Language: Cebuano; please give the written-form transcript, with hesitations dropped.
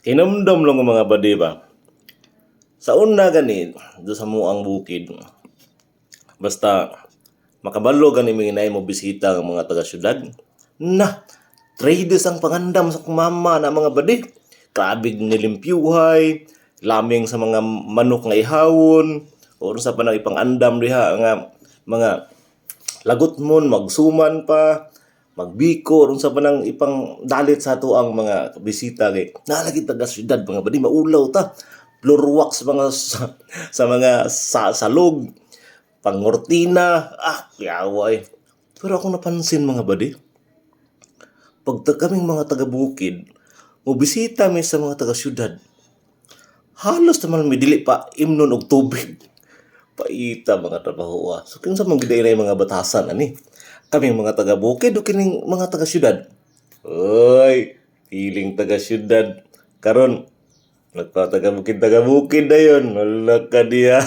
Hinumdom lang, mga badi ba? Sa una gani, do sa amoang bukid, basta makabalo gani mi nga mo bisita ang mga taga syudad. Na, 3 days ang pangandam sa akong mama na, mga badi. Grabe nilimpyuhay, laming sa mga manok nga ihawon, o sa pa nang ipangandam diha nga mga lagutmon, magsuman pa, magbiko, unsa pa nang ipang dalit sa ato ang mga bisita kay nalagi taga syudad, mga badi, maulaw ta. Floor wax mga sa mga sa, salog, pangortina, ah, yawa eh. Pero ako napansin, mga badi, pag kaming mga taga bukid, mo bisita mi sa mga taga syudad, halos naman mi dili pa imnon og tubig. Paita mga trabaho ah. So kinsa man gid na mga batasan ani? Kaming mga taga bukid o kining mga taga syudad? Oy, feeling taga syudad. Karon nagpa taga bukid dayon. Wala ka diya.